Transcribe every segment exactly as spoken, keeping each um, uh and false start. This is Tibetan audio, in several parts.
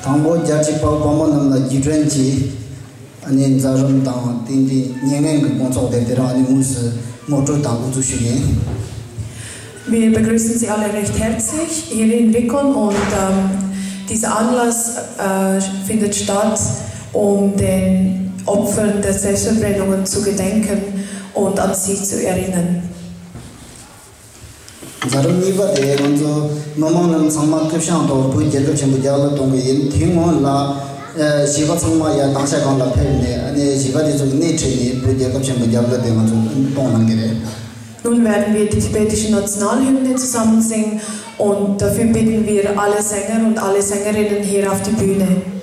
དང་པོ་རྒྱལ་གཅེས་དཔའ་བོ་དཔའ་མོ་རྣམས་ལ་རྗེས་དྲན་གྱི་ཨ་ནི་མཛད་རིམ་དང་ཏན་ཏན་མྱ་ངན་གྱི་དགོངས་ཚོགས་དེ་དེ་རིང་ཨ་ནི་དངོས་སུ་ངོ་སྤྲོད་དང་དབུ་འཛུགས་ཞུ་ཡིན། Wir begrüßen Sie alle recht herzlich hier in Rickon und ähm, dieser Anlass äh, findet statt, um den Opfern der Selbstverbrennungen zu gedenken und an sie zu erinnern. མཛད་རིམ་གཉིས་པ་དེ་ང་ཚོ་མི་མང་རྣམས་ཚང་མ་སྐུ་བྱང་ཐོག་བོད་རྒྱལ་ཁབ་ཆེན་པོ་རྒྱལ་ཁ་ཐོབ་གཏོང་གི་ཡིན། དེའི་སྔོན་ལ་ཨ་གཞིས་པ་ཚང་མ་ཡར་གདན་ས་སྒང་ལ་ཕེབས་ནས་ཨ་ནི་གཞིས་པ་དེ་ཚོ་གི་སྣེ་ཁྲིད་ནས་བོད་རྒྱལ་ཁབ་ཆེན་པོ་རྒྱལ་ཁ་དེ་ང་ཚོ་གཏོང་གནང་གི་རེད། Nun werden wir die tibetische Nationalhymne zusammen singen und dafür bitten wir alle Sänger und alle Sängerinnen hier auf die Bühne.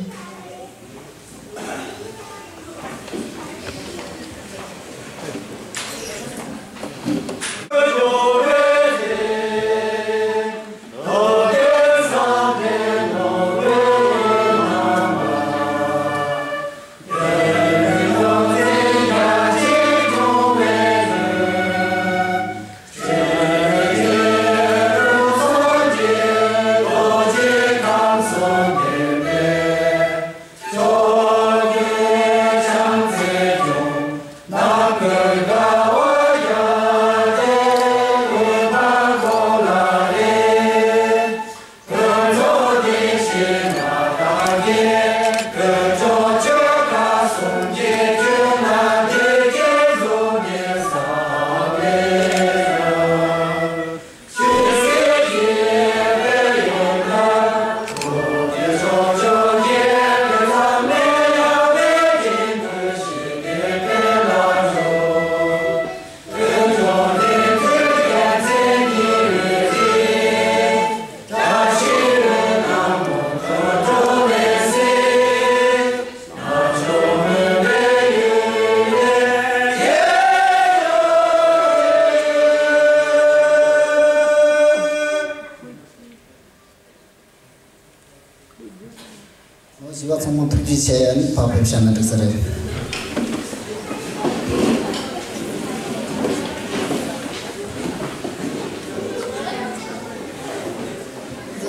གཞིས་པ་ཚང་མ་ཐུགས་རྗེ་ཆེ། ཨ་ནི་ཕར་ཕེབས་བཞག་ན་འགྲིག་ས་རེད།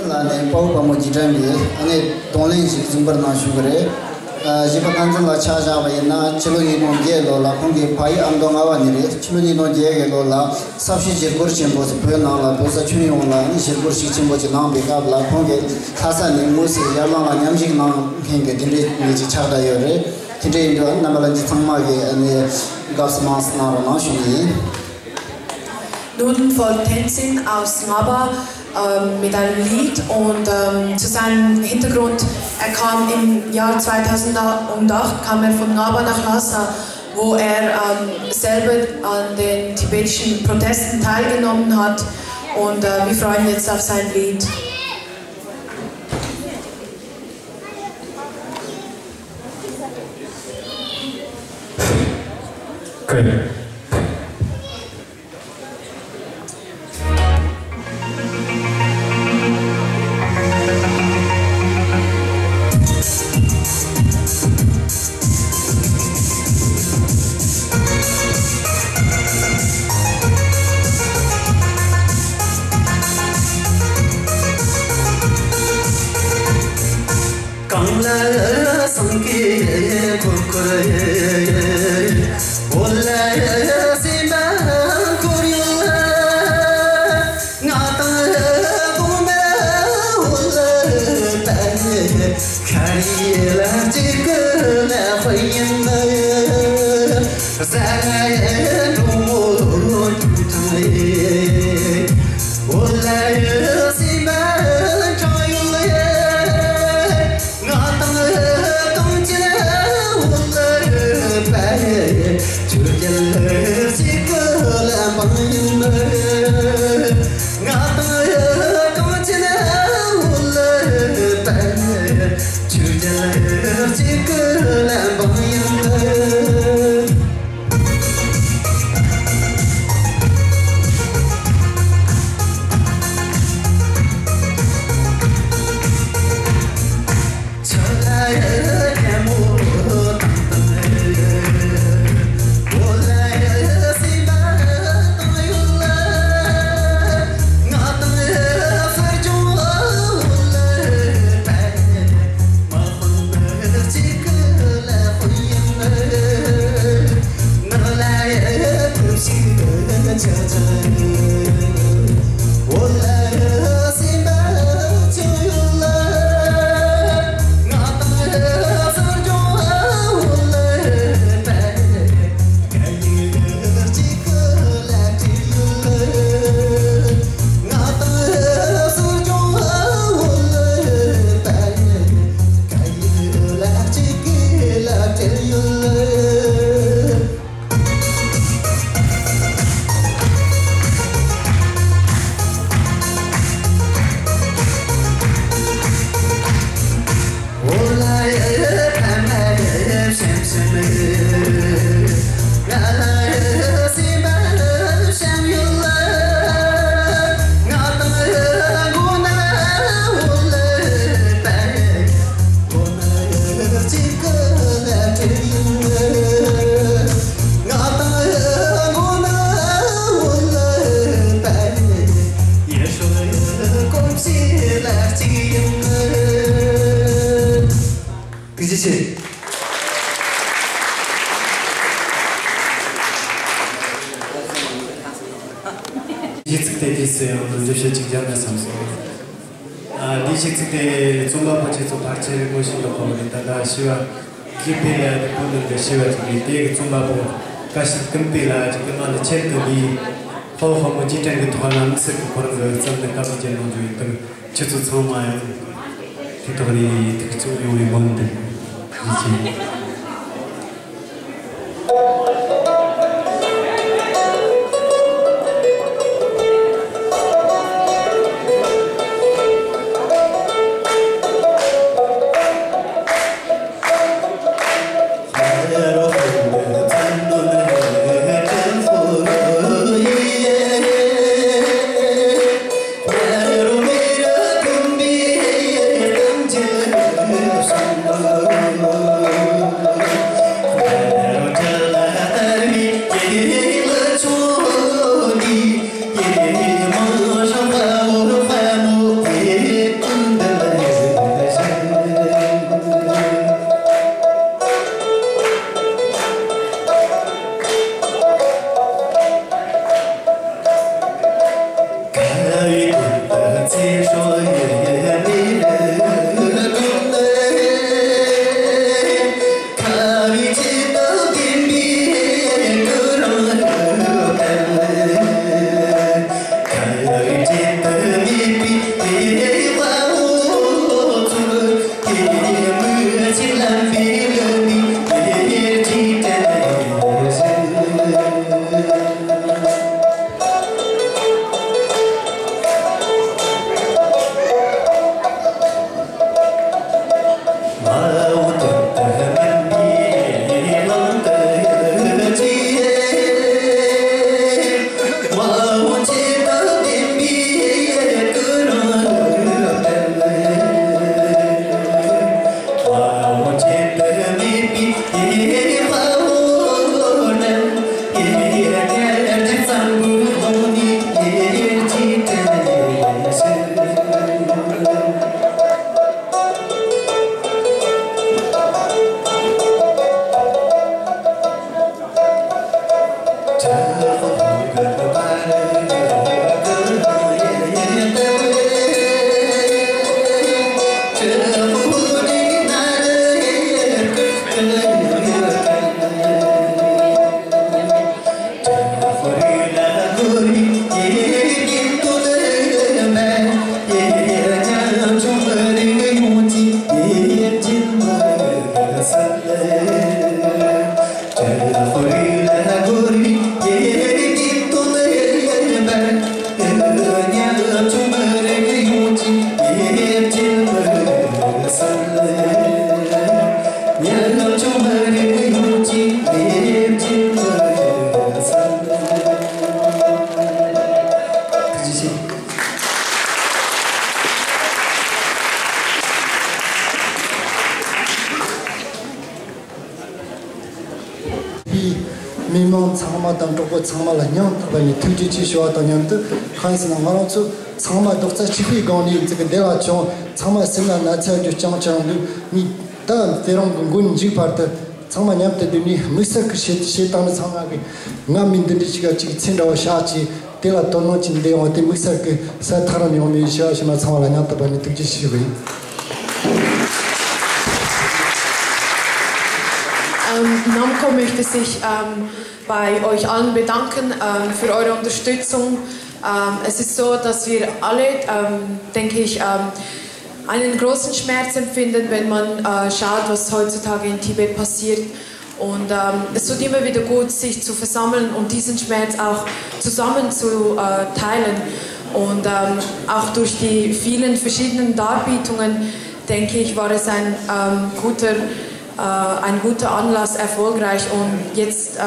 ལ་ནས་དཔའ་བོ་དཔའ་མོ་རྗེས་དྲན་གྱི་ཨ་ནི་གདོང་ལེན་ཞིག་གཟིགས་འབུལ་གནང་ཞུ་གི་རེད། ཨ་གཞིས་པ་བསྟན་འཛིན་ལགས་ཆ་བཞག་པ་ཡིན་ན་ཕྱི་ལོ་ཉིས་སྟོང་བརྒྱད་ལོ་ལ་ཁོང་གི་ཕ་ཡུལ་ཨ་མདོ་རྔ་བ་ནས་རེད། ཕྱི་ལོ་ཉིས་སྟོང་བརྒྱད་གི་ལོ་ལ་ས་བྱི་ཞི་རྒོལ་ཆེན་པོ་ཟེར་བོད་ནང་ལ་བོད་ས་ཁྱོན་ཡོངས་ལ་ཨ་ནི་ཞི་རྒོལ་ཤུགས་ཆེན་པོ་ཅིག་གནང་པའི་སྐབས་ལ་ཁོང་གི་ལྷ་ས་ནས་དངོས་སུ་ཡར་ལངས་ལ་མཉམ་ཞུགས་གནང་མཁན་གྱི་དེ་འདྲའི་མི་ཅིག་ཆགས་བསྡད་ཡོད་རེད། དེ་འདྲ་ཡིན་དུས་རྣམ་པ་ལྷན་རྒྱས་ཚང་མ་གིས་ཨ་ནི་དགའ་བསུ་མང་ཙམ་གནང་རོགས་གནང་ཞུ་ཡིན། Nun folgt Tenzin aus Ngaba ähm, mit einem Lied und ähm, zu seinem Hintergrund, er kam im Jahr zweitausendacht, kam er von Ngaba nach Lhasa, wo er ähm, selber an den tibetischen Protesten teilgenommen hat und äh, wir freuen uns jetzt auf sein Lied. Good. གང་ལ་སངས་རྒྱས་འཁོར་བསྐོར། འོད་ལ་སེམས་པ་འཁོར་ཡོད། ང་དང་གོང་མ་འོད་ལ་བལྟ། ཤར་ཡི་ལ་གཅིག་གི་ལ་དཔེ་ཡིན་ན། ཟ་ལ་འགྲོ་མོ་ཐུག་ཐང་། འོད་ལ་སེམས་པ་འཕྲང་ཡོད། ང་དང་གངས་ཅན་འོད་ལ་བལྟ། ཆོས་རྒྱལ་གཅིག་གི་ལ་འབངས་ཡིན། ང་དང་གངས་ཅན་འོད་ལ་བལྟ། ཆོས་རྒྱལ་གཅིག་གི་ལ་འབངས་ཡིན། ཆེ། གཞས་ཚིག་དེ་དུས་སུ་ཡང་འགྲེལ་བཤད་ཅིག་རྒྱབ་ན་བསམ་སོང་། ཨ། འདིའི་གཞས་ཚིག་དེ་རྩོམ་པ་པོ་ཁྱེད་ཚོ་ཕལ་ཆེར་ངོ་ཤེས་ཡོད་པ་རེད། ད་ལྟ་ཞི་བ་དགེ་འཕེལ་ལགས་དེ་བོད་ནང་གི་ཞི་བ་ཅིག་རེད། དེ་གི་རྩོམ་པ་པོ་བཀྲ་ཤིས་ཀུན་དཔལ་ལགས་ཀྱིས་སྔ་ལ་ཆེད་དུ་འདིའི་ཕོ་ཧོ་མོ་རྗེས་དྲན་གྱི་ཐོག་ལ་དམིགས་བསལ་གྱི་ཁོ་རང་གི་རྩོམ་འདི་དཀར་པོ་བརྒྱབ་གནང་རྒྱུ་ཡིན་སྟབས། ཁྱེད་ཚོ་ཚང་མ་ཡང་དེ་ཐོག་ནས་ཐུགས་ཚུགས་ཡོང་བའི་སྨོན་འདུན་ཞུ་རྒྱུ་ཡིན། པའི་མི་མང་ཚང་མ་དང་གྲོགས་པོ་ཚང་མ་ལ་སྙིང་ཐག་པ་ནས་ཐུགས་རྗེ་ཆེ་ཞུ་བ་དང་མཉམ་དུ། གང་ཡིན་ཟེར་ན་ང་རང་ཚོ་ཚང་མ་རྡོག་རྩ་གཅིག་པའི་སྒང་ནས་ཙི་གི་འདི་ལ་བྱུང་། ཚང་མ་སེམས་ལ་ན་ཚ་རྒྱུ་རྐྱང་རྐྱང་འདུག་ངས་ད་དེ་རིང་གི་མགོ་ནས་མཇུག་བར་དུ་ཚང་མ་མཉམ་དུ་སྡོད་ནས་དམིགས་བསལ་གྱི་བཤད་བཤད་སྟངས་ནི་ཚང་མ་གི་ང་མི་འདི་འདྲ་ཞིག་ག་ཅིག་ཚེ་འདྲ་བོ་བཞག་ཅིག་དེ་ལ་དོ་སྣང་ཅིག་འདི་ཡོང་བ་དེ་དམིགས་བསལ་གྱི་ས་ཐག་རིང་ནས་ཡོང་མེད་ཞུ་བ་ཞུ་ན་ཚང་མ་ལ་སྙིང་ཐག་པ་ནས་ཐུགས་རྗེ་ཆེ་ཞུ་གི་ཡིན། Ähm, Namco möchte sich, ähm, bei euch allen bedanken, ähm, für eure Unterstützung. Ähm, es ist so, dass wir alle, ähm, denke ich, ähm, einen großen Schmerz empfinden, wenn man, äh, schaut, was heutzutage in Tibet passiert. Und, ähm, es tut immer wieder gut, sich zu versammeln und diesen Schmerz auch zusammen zu, äh, teilen. Und, ähm, auch durch die vielen verschiedenen Darbietungen, denke ich, war es ein, ähm, guter, äh, ein guter Anlass, erfolgreich. Und jetzt, äh,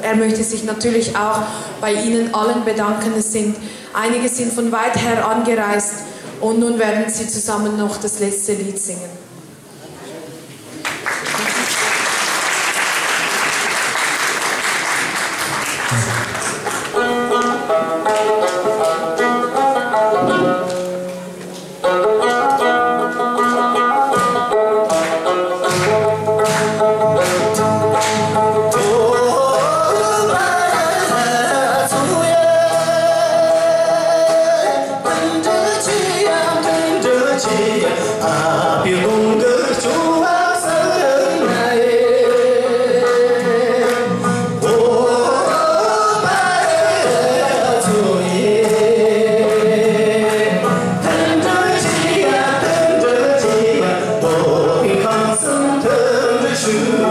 er möchte sich natürlich auch bei Ihnen allen bedanken. Es sind, einige sind von weit her angereist und nun werden sie zusammen noch das letzte Lied singen. ཐུགས་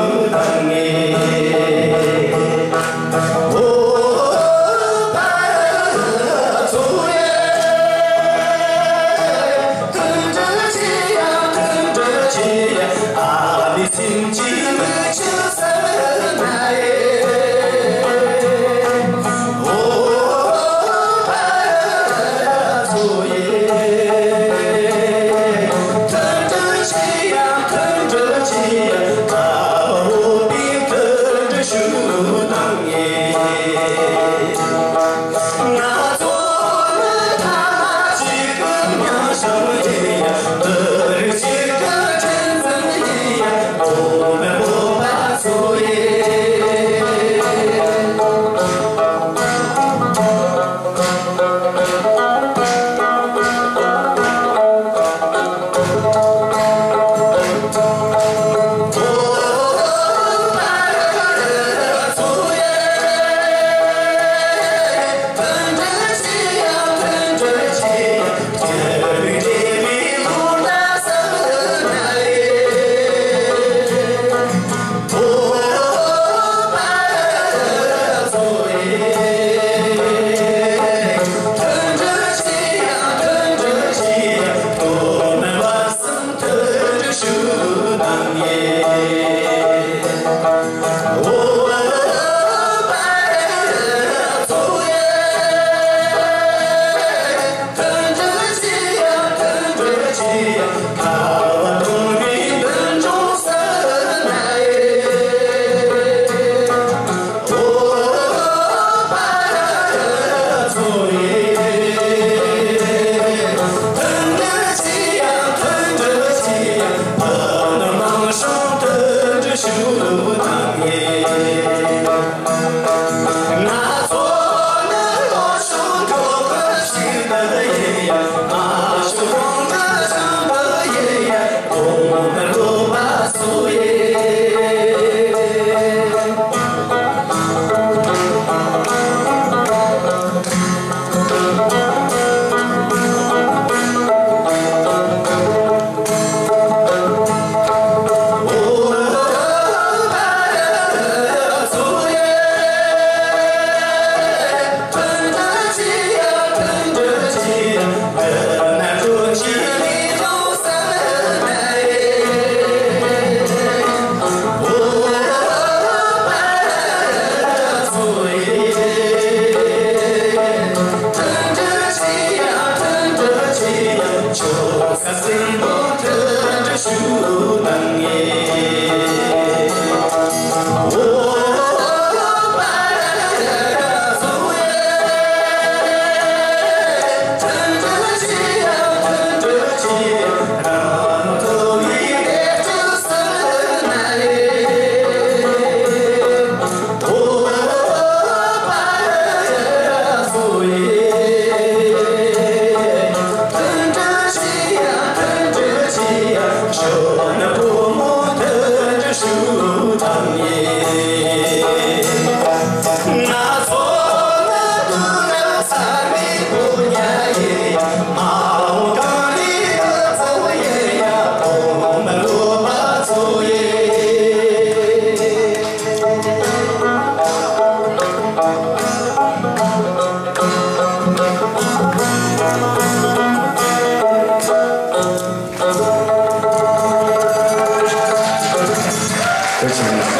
རྗེ་ཆེ།